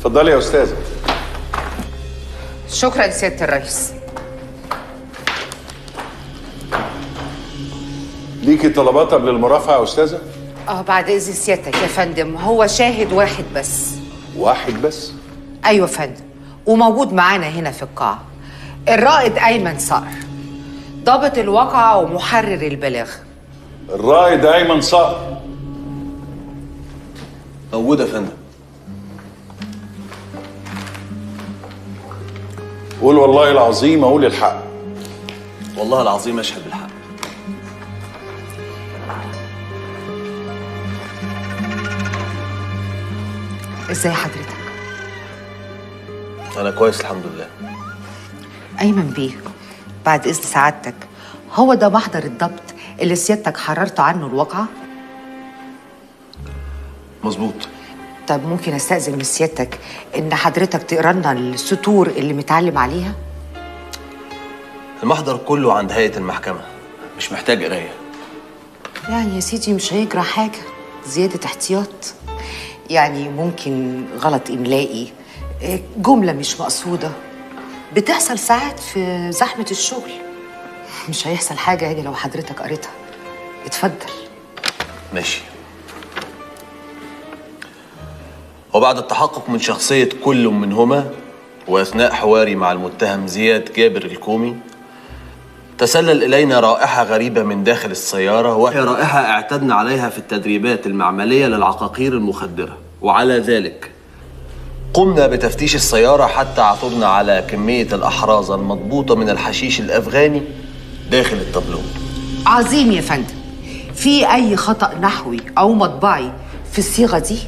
اتفضلي يا استاذه. شكرا سيادة الرئيس. ليكي طلبات قبل المرافعه يا استاذه؟ بعد اذن سيادتك يا فندم، هو شاهد واحد بس. واحد بس؟ ايوه يا فندم، وموجود معانا هنا في القاعة، الرائد ايمن صقر، ضابط الواقعة ومحرر البلاغ. الرائد ايمن صقر موجود يا فندم. قول والله العظيم اقول الحق. والله العظيم اشهد بالحق. ازاي حضرتك؟ انا كويس الحمد لله. ايمن بيه، بعد اذن سعادتك، هو ده محضر الضبط اللي سيادتك حررت عنه الواقعة؟ مظبوط. طب ممكن استأذن من سيادتك ان حضرتك تقرا لنا السطور اللي متعلم عليها؟ المحضر كله عند هيئة المحكمة، مش محتاج قراية. يعني يا سيدي مش هيجرى حاجة، زيادة احتياط. يعني ممكن غلط إملائي، جملة مش مقصودة، بتحصل ساعات في زحمة الشغل. مش هيحصل حاجة يعني لو حضرتك قريتها. اتفضل. ماشي. وبعد التحقق من شخصية كل منهما وأثناء حواري مع المتهم زياد جابر الكومي، تسلل إلينا رائحة غريبة من داخل السيارة، وهي رائحة اعتدنا عليها في التدريبات المعملية للعقاقير المخدرة، وعلى ذلك قمنا بتفتيش السيارة حتى عثرنا على كمية الأحراز المضبوطة من الحشيش الأفغاني داخل التابلو. عظيم يا فندم. في أي خطأ نحوي أو مطبعي في الصيغة دي؟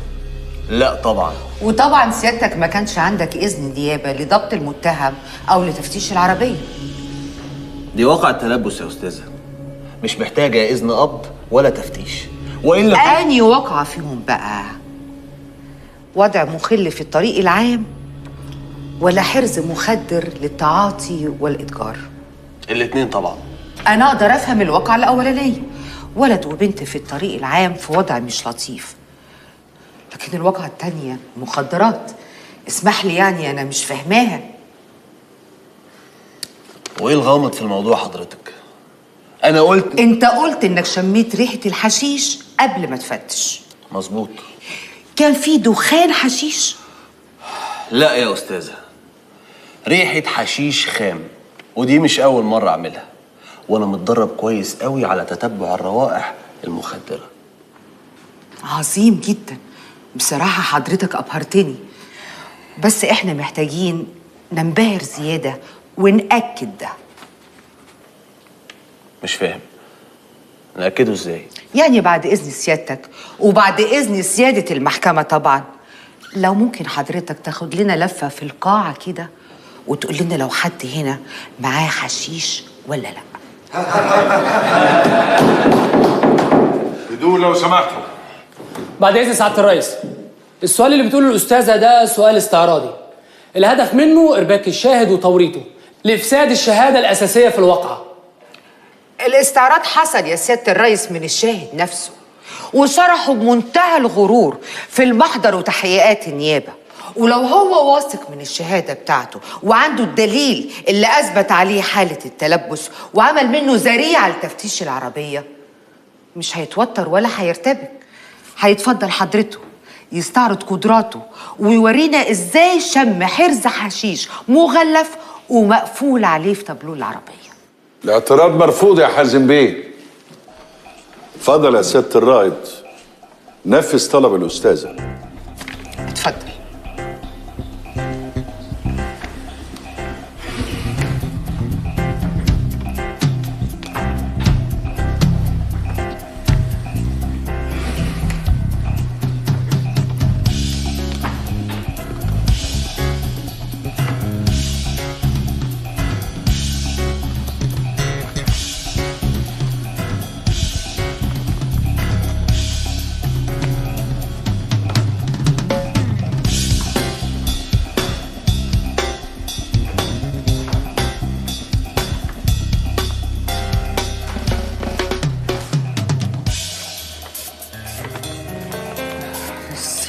لا طبعا. وطبعا سيادتك ما كانش عندك إذن نيابة لضبط المتهم أو لتفتيش العربية. دي واقع التلبس يا أستاذة، مش محتاجة إذن قبض ولا تفتيش. وإلا أني واقعة فيهم بقى؟ وضع مخل في الطريق العام ولا حرز مخدر للتعاطي والإتجار؟ الاتنين طبعا. أنا أقدر أفهم الواقعة الأولانية، ولد وبنت في الطريق العام في وضع مش لطيف، لكن الواقعة التانية مخدرات، اسمح لي يعني أنا مش فاهماها. وإيه الغامض في الموضوع حضرتك؟ أنا قلت. أنت قلت إنك شميت ريحة الحشيش قبل ما تفتش. مظبوط. كان في دخان حشيش؟ لا يا أستاذة، ريحة حشيش خام، ودي مش أول مرة أعملها، وأنا متدرب كويس قوي على تتبع الروائح المخدرة. عظيم جدا، بصراحة حضرتك أبهرتني، بس إحنا محتاجين ننبهر زيادة ونأكد ده. مش فاهم، نأكده إزاي؟ يعني بعد إذن سيادتك وبعد إذن سيادة المحكمة طبعا، لو ممكن حضرتك تاخد لنا لفة في القاعة كده وتقول لنا لو حد هنا معاه حشيش ولا لأ. هدوء لو سمحتوا. بعد إذن سعادة الرئيس، السؤال اللي بتقوله الأستاذة ده سؤال استعراضي، الهدف منه إرباك الشاهد وتوريطه لإفساد الشهادة الأساسية في الواقعة. الاستعراض حصل يا سيادة الرئيس من الشاهد نفسه، وشرحه بمنتهى الغرور في المحضر وتحقيقات النيابة، ولو هو واثق من الشهادة بتاعته وعنده الدليل اللي أثبت عليه حالة التلبس وعمل منه ذريعة لتفتيش العربية، مش هيتوتر ولا هيرتبك. هيتفضل حضرته يستعرض قدراته ويورينا ازاي شم حرز حشيش مغلف ومقفول عليه في تابلو العربية. الاعتراض مرفوض يا حازم بيه. اتفضل يا سيادة الرائد، نفذ طلب الأستاذة. اتفضل.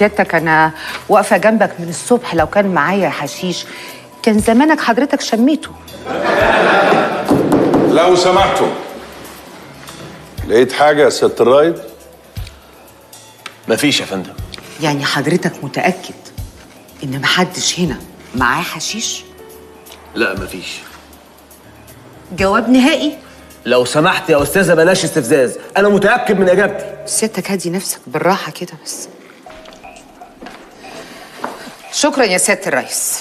سيادتك انا واقفة جنبك من الصبح، لو كان معايا حشيش كان زمانك حضرتك شميته. لو سمحتوا، لقيت حاجة يا سيادة الرايد؟ مفيش يا فندم. يعني حضرتك متاكد ان محدش هنا معاه حشيش؟ لا مفيش. جواب نهائي؟ لو سمحت يا استاذه بلاش استفزاز، انا متاكد من اجابتي. سيادتك هدي نفسك بالراحة كده بس. شكرا يا سيادة الرئيس.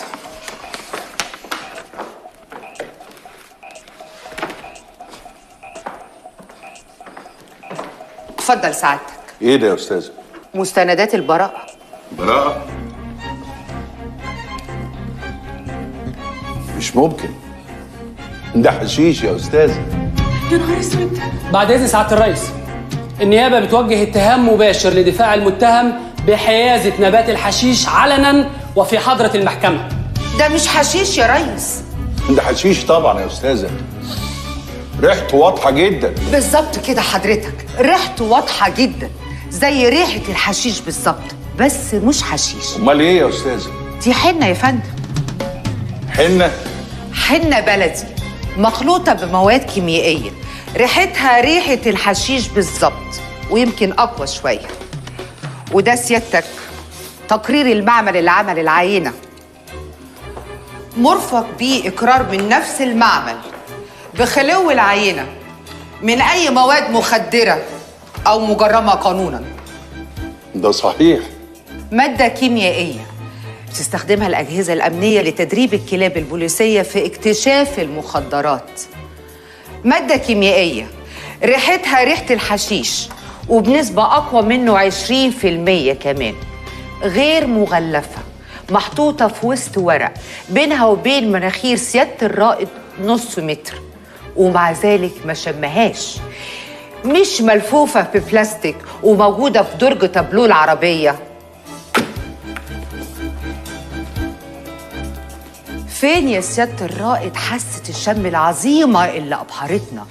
اتفضل سعادتك. ايه ده يا استاذه؟ مستندات البراءة. براءه؟ مش ممكن، ده حشيش يا استاذه. يا نهار اسود. بعد اذن سعادة الرئيس، النيابة بتوجه اتهام مباشر لدفاع المتهم بحيازه نبات الحشيش علنا وفي حضره المحكمة. ده مش حشيش يا ريس. ده حشيش طبعا يا استاذه، ريحته واضحة جدا. بالظبط كده حضرتك، ريحته واضحة جدا زي ريحه الحشيش بالظبط، بس مش حشيش. امال ايه يا استاذه؟ دي حنة يا فندم. حنة؟ حنة بلدي مخلوطه بمواد كيميائية، ريحتها ريحه الحشيش بالظبط ويمكن اقوى شوية. وده سيادتك تقرير المعمل اللي عمل العينة، مرفق بيه اقرار من نفس المعمل بخلو العينة من اي مواد مخدره او مجرمه قانونا. ده صحيح. مادة كيميائية بتستخدمها الأجهزة الأمنية لتدريب الكلاب البوليسية في اكتشاف المخدرات. مادة كيميائية ريحتها ريحة الحشيش وبنسبة أقوى منه 20% كمان، غير مغلفة، محطوطة في وسط ورق بينها وبين مناخير سيادة الرائد نص متر، ومع ذلك ما شمهاش. مش ملفوفة ببلاستيك وموجودة في درج تابلو العربية. فين يا سيادة الرائد حاسة الشم العظيمة اللي أبهرتنا؟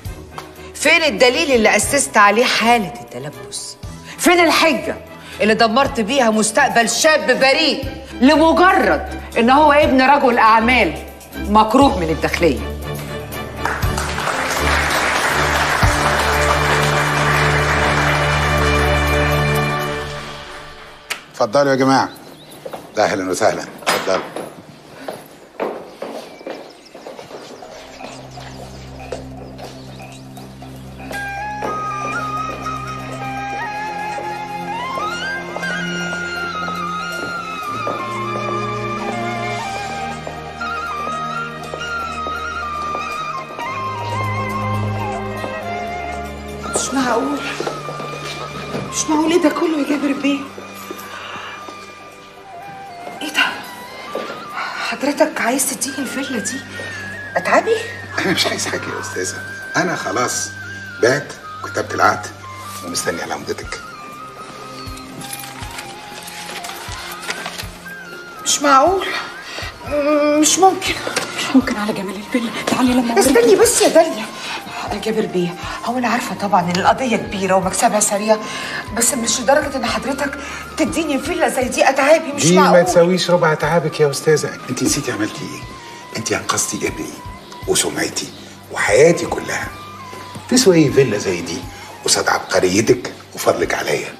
فين الدليل اللي أسست عليه حالة التلبس؟ فين الحجة اللي دمرت بيها مستقبل شاب بريء لمجرد إن هو ابن رجل أعمال مكروه من الداخلية؟ اتفضلوا يا جماعة. أهلا وسهلا، اتفضلوا. مش معقول، مش معقول، ايه ده كله يا جابر بيه؟ ايه ده؟ حضرتك عايز تديني الفيلا دي اتعبي؟ انا مش عايز حاجة يا استاذه، انا خلاص بعت وكتبت العقد ومستني على مضتك. مش معقول، مش ممكن، مش ممكن على جمال الفيلا. تعالي لما استني بس يا داليا. جابر بيه، هو انا عارفه طبعا ان القضية كبيرة ومكسبها سريع، بس مش لدرجة ان حضرتك تديني فيلا زي دي اتعابي. مش معقول. دي ما تساويش ربع تعبك يا استاذه. انت نسيتي عملتي ايه؟ انت انقذتي ابني وسمعتي وحياتي كلها. تسوى ايه فيلا زي دي قصاد عبقريتك وفضلك عليا؟